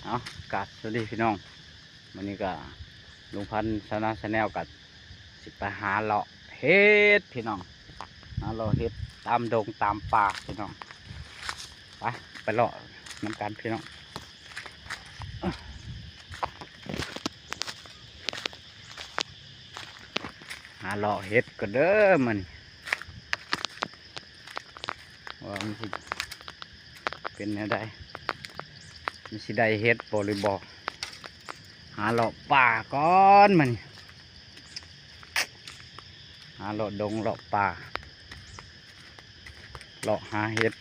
ເອົາ ກາບສະຫວັດດີພີ່ນ້ອງ ມື້ນີ້ກະລຸງພັນຊາວນາແຊນແນວກະຊິໄປຫາເລາະເຫັດພີ່ນ້ອງ ຫາເລາະເຫັດຕາມດົງຕາມປ່າພີ່ນ້ອງ ໄປ ໄປເລາະນຳກັນພີ່ນ້ອງ ຫາເລາະເຫັດກ່ອນເດີມື້ນີ້ ວ່າມັນຊິເປັນແນວໃດ ມັນຊິໄດ້ເຫັດບໍ່ຫຼືບໍ່ ຫາເລາະປ່າກ່ອນມື້ນີ້ ຫາເລາະດົງເລາະປ່າ ເລາະຫາເຫັດ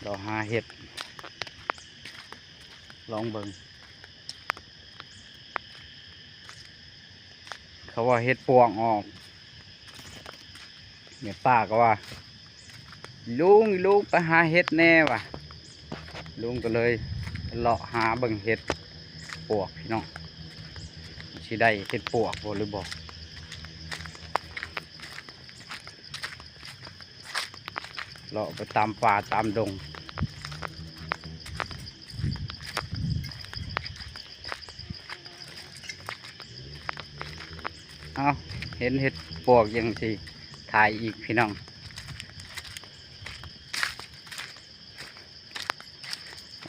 ເລາະຫາເຫັດ ລອງເບິ່ງ ເຂົາວ່າເຫັດປວກອອກ ແມ່ປ້າກໍວ່າ ລຸງ ລຸງ ໄປຫາເຫັດແດ່ວ່າ ລຸງກໍເລີຍເລາະຫາເບິ່ງເຫັດປວກພີ່ນ້ອງ ຊິໄດ້ເຫັດປວກບໍ່ຫຼືບໍ່ ເລາະໄປຕາມປ່າຕາມດົງ ເອົາ ເຫັນເຫັດປວກຈັ່ງຊິຖ່າຍອີກພີ່ນ້ອງ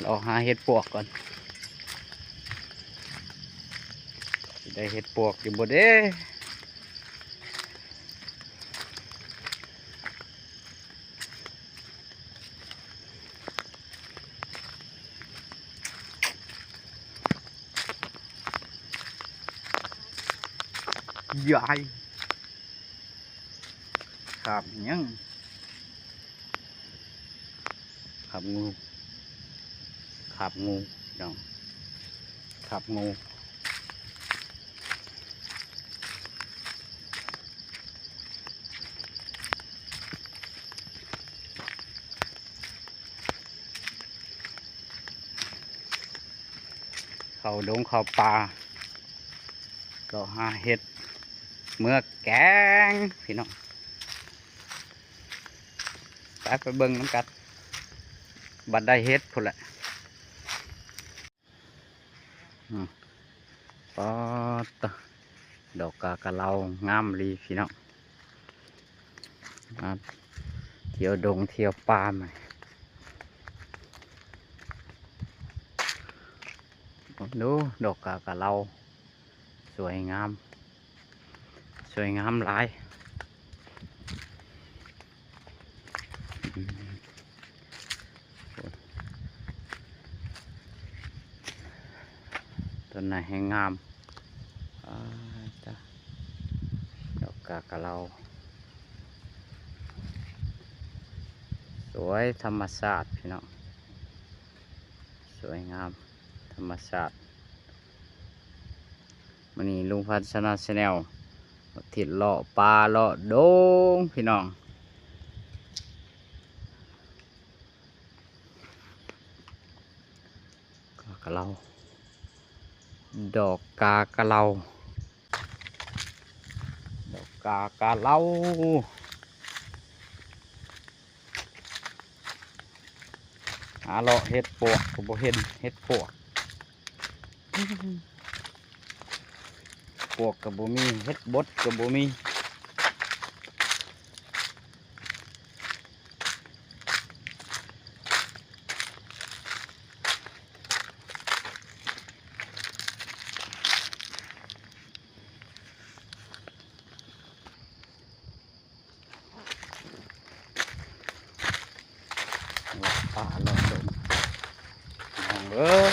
ເລາະຫາເຫັດປວກກ່ອນ ຊິໄດ້ເຫັດປວກຢູ່ບໍ່ເດ້ ຍາຍ ຄາບຫຍັງ ຄາບງູ ຄາບງູ ພີ່ນ້ອງ ຄາບງູ ເຂົ້າດົງເຂົ້າປ່າ ເລາະຫາເຫັດ ເມືອແກງພີ່ນ້ອງ ໄປ ໄປເບິ່ງນຳກັນ ບັດໄດ້ເຫັດພຸ້ນແຫຼະ ອືມ ປາດຕະ ດອກກາກະເລົາງາມອີ່ຫຼີພີ່ນ້ອງ ມາທ່ຽວດົງທ່ຽວປ່າມາ ເບິ່ງດູ ດອກກາກະເລົາ ສວຍງາມ ສວຍງາມຫຼາຍ ອືມ ຕົ້ນໄມ້ແຮ່ງງາມ ອາ ດອກກາກະເລົາ ສວຍທຳມະຊາດພີ່ນ້ອງ ສວຍງາມທຳມະຊາດ ມື້ນີ້ລຸງພັນຊາວນາແຊນແນວ ທິດເລາະປ່າເລາະດົງພີ່ນ້ອງ ກາກະເລົາ ດອກກາກະເລົາ ດອກກາກະເລົາ ຫາເລາະເຫັດປວກກໍບໍ່ເຫັນເຫັດປວກ ປວກກໍບໍ່ມີ ເຫັດບົດກໍບໍ່ມີ. ເລາະປ່າເລາະດົງ ພີ່ນ້ອງເອີຍ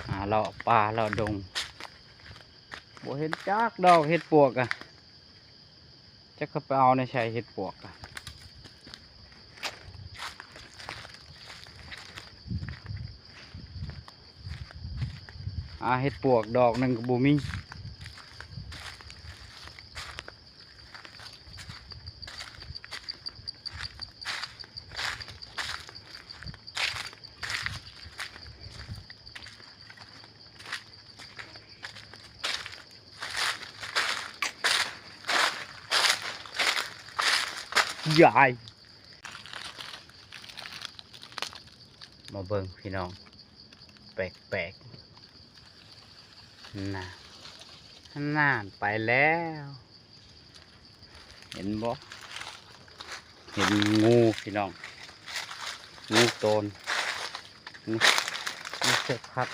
ຫາເລາະປ່າເລາະດົງ ບໍ່ເຫັນຈັກດອກເຫັດປວກກະ ຈັກເຂົາໄປເອົາໃນໃສເຫັດປວກກະ ຫາເຫັດປວກດອກໜຶ່ງກໍບໍ່ມີ. ເລາະ ຍາຍ ມາເບິ່ງພີ່ນ້ອງ ແປກໆ ນະ ນັ້ນໄປແລ້ວ ເຫັນບໍ່? ເຫັນງູພີ່ນ້ອງ ງູໂຕນ ງູ ງູເສືອພັດ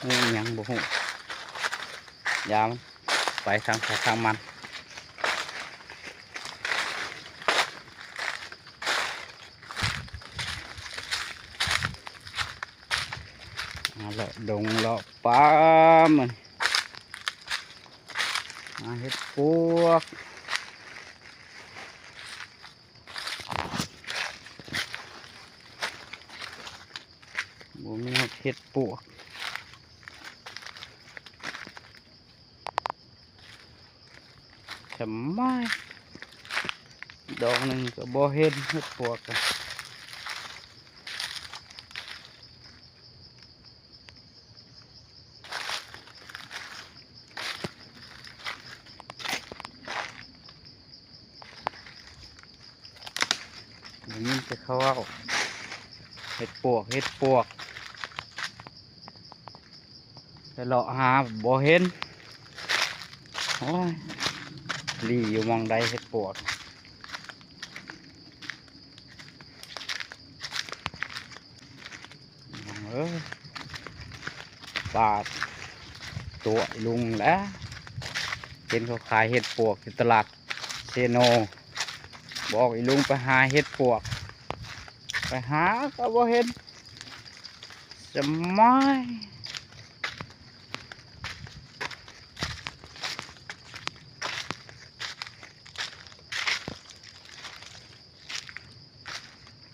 ງູຫຍັງບໍ່ຮູ້ ຢ່າມັນ ໄປທາງໃຜທາງມັນ ມາເລາະດົງເລາະປ່າ ມາເຮັດປວກ ບໍ່ມີເຫັດປວກ ສະມາຍ ດອກໜຶ່ງກໍບໍ່ເຫັນເຫັດປວກ ໄດ້ຍິນແຕ່ເຂົາເວົ້າ ເຫັດປວກ ເຫັດປວກ ໄປເລາະຫາບໍ່ເຫັນ ໂອ້ຍ ຫຼີ້ຢູ່ໝ່ອງໃດເຫັດປວກ ເອີ ປາກຕົວະອີລຸງແຫຼະ ເຫັນເຂົາຂາຍເຫັດປວກຢູ່ຕະຫຼາດເຊໂນ ບອກອີລຸງໄປຫາເຫັດປວກ ໄປຫາກໍບໍ່ເຫັນ ສະມາຍ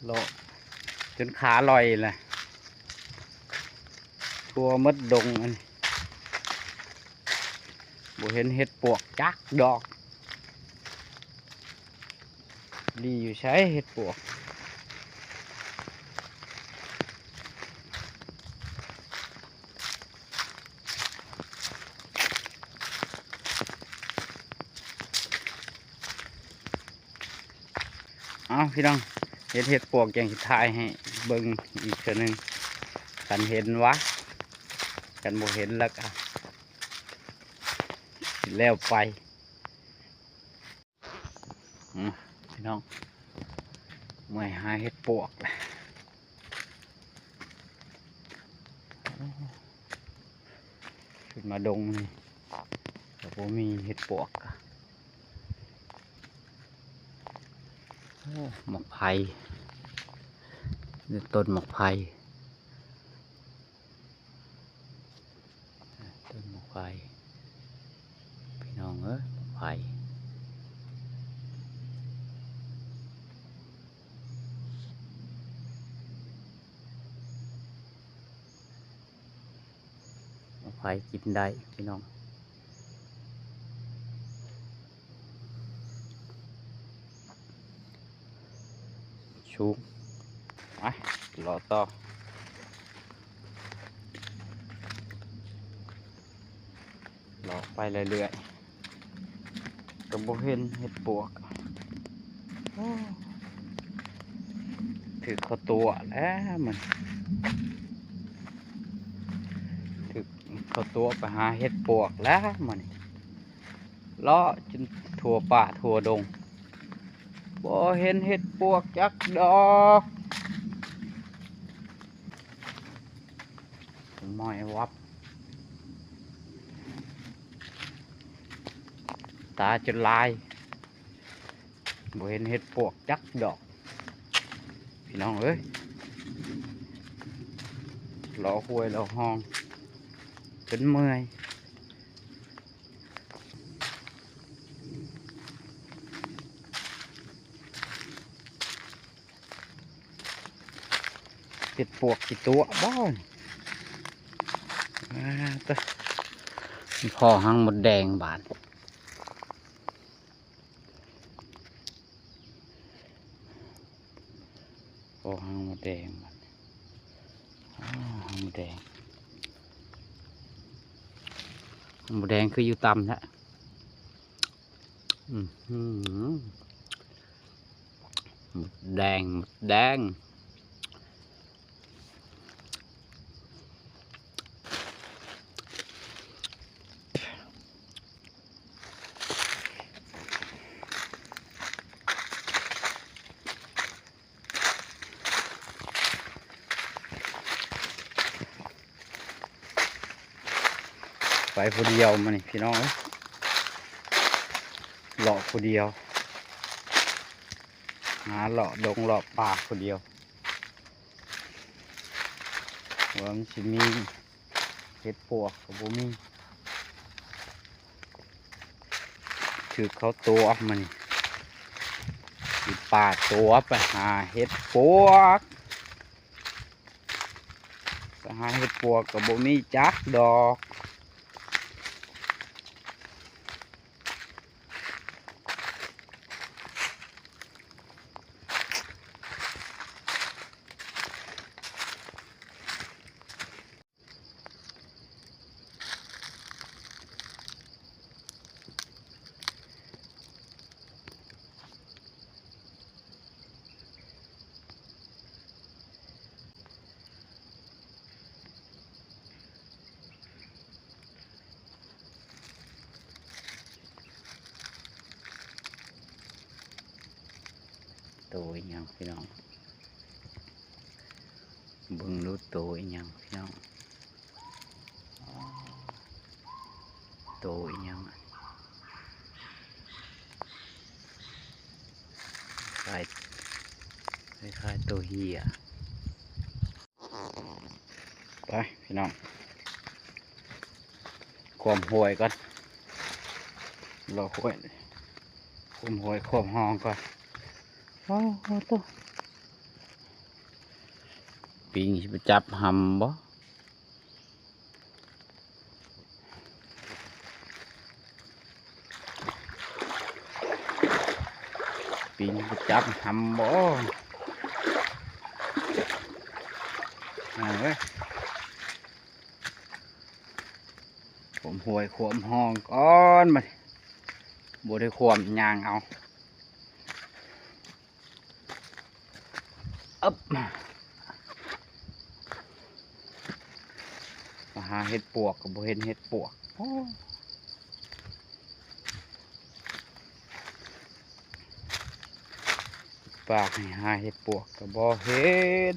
ເລາະຈົນຂາລອຍແຫຼະ ທົ່ວໝົດດົງອັນນີ້ ບໍ່ເຫັນເຫັດປວກຈັກດອກ ລີ້ຢູ່ໃສເຫັດປວກ? ເອົາ ພີ່ນ້ອງ ເຫັນເຫັດປວກຈັ່ງຊິຖ່າຍໃຫ້ເບິ່ງອີກເທື່ອໜຶ່ງ ຄັນເຫັນຫວາ ຄັນບໍ່ເຫັນແລ້ວກະແລ້ວໄປ. ອືມ ພີ່ນ້ອງ ເມື່ອຍຫາເຫັດປວກແຫຼະ ໂອ້ ຂຶ້ນມາດົງນີ້ກໍບໍ່ມີເຫັດປວກ ໂອ້ ໝາກໄຜ່ ນີ້ຕົ້ນໝາກໄຜ່. ຕົ້ນໝາກໄຜ່ ພີ່ນ້ອງເອີຍ ໝາກໄຜ່ ໝາກໄຜ່ກິນໄດ້ພີ່ນ້ອງ. ສູງ ໄປ ເລາະຕໍ່ ເລາະໄປເລື້ອຍໆ ກໍບໍ່ເຫັນເຫັດປວກ ໂອ້ ຖືກເຂົາຕົວະແລ້ວມັນ ຖືກເຂົາຕົວະໄປຫາເຫັດປວກແລ້ວມັນ. ເລາະຈົນທົ່ວປ່າທົ່ວດົງ ບໍ່ເຫັນເຫັດປວກຈັກດອກ ໝ້ອຍວັບ ຕາຈົນລາຍ ບໍ່ເຫັນເຫັດປວກຈັກດອກ ພີ່ນ້ອງເອີຍ ເລາະຫ້ວຍເລາະຮ່ອງ ຈົນເມື່ອຍ. ເຫັດປວກຊິຕົວະບໍ່ນີ້ ອ່າ ຕະ ພໍຫາງມົດແດງບາດ ພໍຫາງມົດແດງບາດ ອ້າ ຫາງມົດແດງ ຫາງມົດແດງຄືຢູ່ຕ່ຳແທ້. ອືມ ໝົດແດງ ໝົດແດງ. ໄປຜູ້ດຽວມື້ນີ້ພີ່ນ້ອງເອີຍ ເລາະຜູ້ດຽວ ຫາເລາະດົງເລາະປ່າຜູ້ດຽວ ວ່າມັນຊິມີເຫັດປວກກໍບໍ່ມີ. ຖືກເຂົາຕົວະມື້ນີ້ ຊິປາຕົວະໄປຫາເຫັດປວກ ໄປຫາເຫັດປວກກໍບໍ່ມີຈັກດອກ. ໂຕອີ່ຫຍັງພີ່ນ້ອງ ເບິ່ງດູໂຕອີ່ຫຍັງພີ່ນ້ອງ ໂຕອີ່ຫຍັງ ຄ້າຍ ຄ້າຍໆໂຕເຫື່ອ. ໄປພີ່ນ້ອງ ຂວມຫ້ວຍກ່ອນ ເລາະຫ້ວຍ ຂວມຫ້ວຍຂວມຮ່ອງກ່ອນ. ໂອ້ໂຫ ໂຕ ປິງຊິໄປຈັບຫຳບໍ່? ປິງໄປຈັບຫຳບໍ່? ເອົາເວີຍ ຂວມຫ້ວຍຂວມຮ່ອງກ່ອນ ບັດນີ້ ບໍ່ໄດ້ຂວມ ຍ່າງເອົາ. ອຶບ ມາຫາເຫັດປວກກໍບໍ່ເຫັນເຫັດປວກ ໂອ້ ປາກໃຫ້ຫາເຫັດປວກກໍບໍ່ເຫັນ.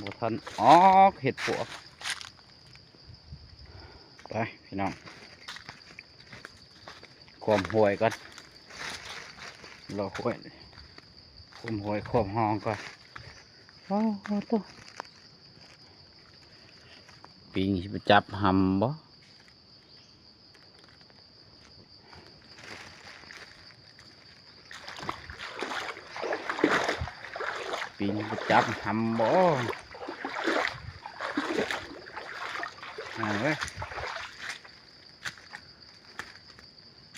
ບໍ່ທັນອອກເຫັດປວກ. ໄປພີ່ນ້ອງ ຂວມຫ້ວຍກ່ອນ ເລາະຫ້ວຍ ຂວມຫ້ວຍຂວມຮ່ອງກ່ອນ. ໂອ້ໂຫ ໂຕ ປິງຊິໄປຈັບຫຳບໍ່? ປິງໄປຈັບຫຳບໍ່? ເອົາເວີຍ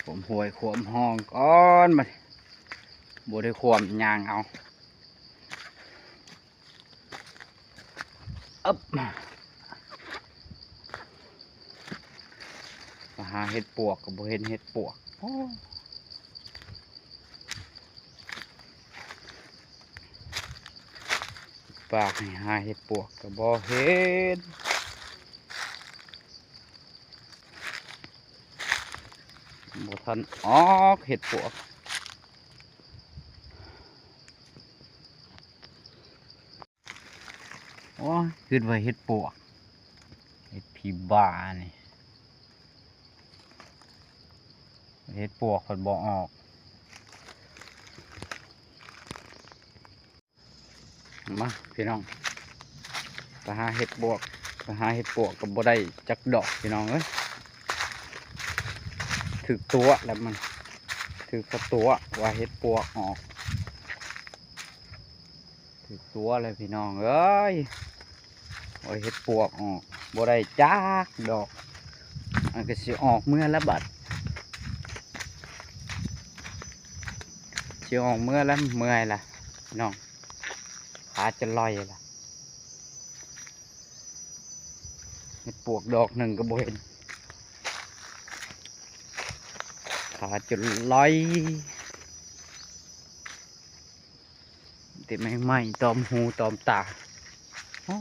ຂວມຫ້ວຍຂວມຮ່ອງກ່ອນ ບັດນີ້ ບໍ່ໄດ້ຂວມ ຍ່າງເອົາ. ອຶບ ມາຫາເຫັດປວກກໍບໍ່ເຫັນເຫັດປວກ ໂອ້ ປາກໃຫ້ຫາເຫັດປວກກໍບໍ່ເຫັນ. ບໍ່ທັນອອກເຫັດປວກ. ໂອ້ຍ ຄິດວ່າເຫັດປວກ ເຫັດຜີບ້ານີ້ ເຫັດປວກພັດບໍ່ອອກ. ມາພີ່ນ້ອງ ໄປຫາເຫັດປວກ ໄປຫາເຫັດປວກກໍບໍ່ໄດ້ຈັກດອກພີ່ນ້ອງເອີຍ. ຖືກຕົວະແລ້ວມັນ ຖືກເຂົາຕົວະວ່າເຫັດປວກອອກ ຖືກຕົວະແລ້ວພີ່ນ້ອງເອີຍ. ໂອ້ຍ ເຫັດປວກອອກບໍ່ໄດ້ຈັກດອກ ມັນກໍຊິອອກເມືອລະບັດ ຊິອອກເມືອລະ ເມື່ອຍລະພີ່ນ້ອງ. ຂາຈົນລອຍລະ ເຫັດປວກດອກໜຶ່ງກໍບໍ່ເຫັນ ຂາຈົນລອຍ ແຕ່ໃໝ່ໆ ຕອມຫູຕອມຕາ. ໂອ້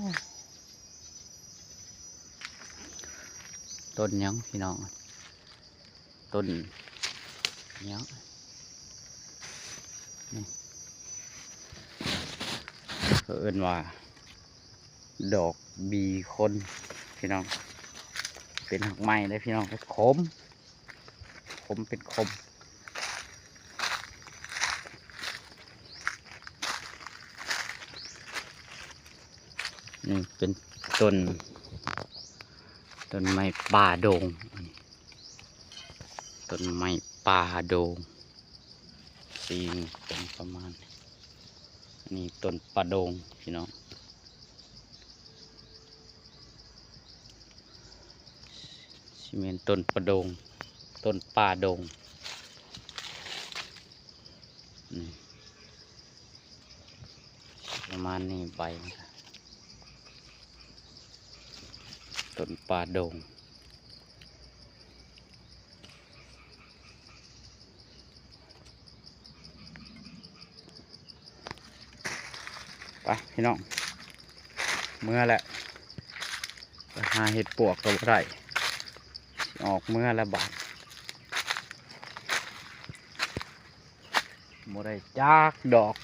ຕົ້ນຫຍັງພີ່ນ້ອງ? ຕົ້ນຫຍັງ? ນີ້ ເຂົາເອີ້ນວ່າ ດອກບີຄົນພີ່ນ້ອງ ເປັນຮາກໄມ້ເດ້ພີ່ນ້ອງ ຂົມ ຂົມ ເປັນຂົມ. ນີ້ເປັນຕົ້ນ ຕົ້ນໄມ້ປ່າດົງ ອັນນີ້ ຕົ້ນໄມ້ປ່າດົງ ສີມັນເປັນປະມານນີ້ ອັນນີ້ຕົ້ນປ່າດົງພີ່ນ້ອງ ຊິແມ່ນຕົ້ນປ່າດົງ ຕົ້ນປ່າດົງ ນີ້ ປະມານນີ້ ໃບມັນ ຕົ້ນປ່າດົງ. ໄປພີ່ນ້ອງ ເມືອແລ້ວ ໄປຫາເຫັດປວກກໍບໍ່ໄດ້ ຊິອອກເມືອແລ້ວບາດ. ບໍ່ໄດ້ຈັກດອກ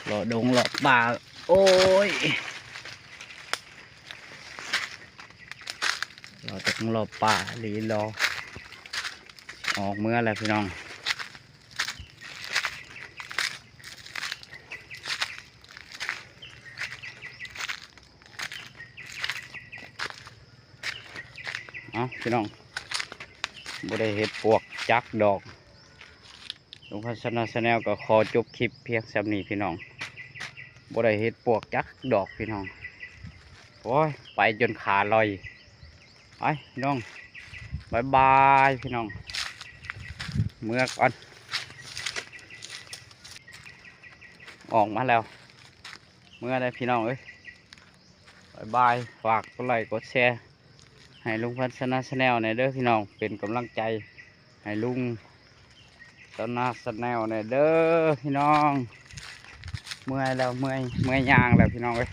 ເລາະດົງເລາະປ່າ ໂອ້ຍ ເລາະດົງເລາະປ່າ ລີລໍ ອອກເມືອແລ້ວພີ່ນ້ອງ. ເອົາພີ່ນ້ອງ ບໍ່ໄດ້ເຫັດປວກຈັກດອກ ລຸງພັນຊະນະ Channel ກໍຂໍຈົບຄລິບພຽງສ່ຳນີ້ພີ່ນ້ອງ ບໍ່ໄດ້ເຫັດປວກຈັກດອກພີ່ນ້ອງ ໂອ້ຍ ໄປຈົນຂາລອຍ. ໄປພີ່ນ້ອງ ບາຍບາຍພີ່ນ້ອງ ເມືອກ່ອນ ອອກມາແລ້ວ ເມືອແລ້ວພີ່ນ້ອງເອີຍ ບາຍບາຍ ຝາກກົດໄລກົດແຊໃຫ້ລຸງພັນຊະນະ Channel ແດ່ເດີພີ່ນ້ອງ ເປັນກຳລັງໃຈໃຫ້ລຸງ ຕະນາ Channel ແດ່ເດີພີ່ນ້ອງ ເມື່ອຍແລ້ວ ເມື່ອຍ ເມື່ອຍຍ່າງແລ້ວພີ່ນ້ອງເອີຍ.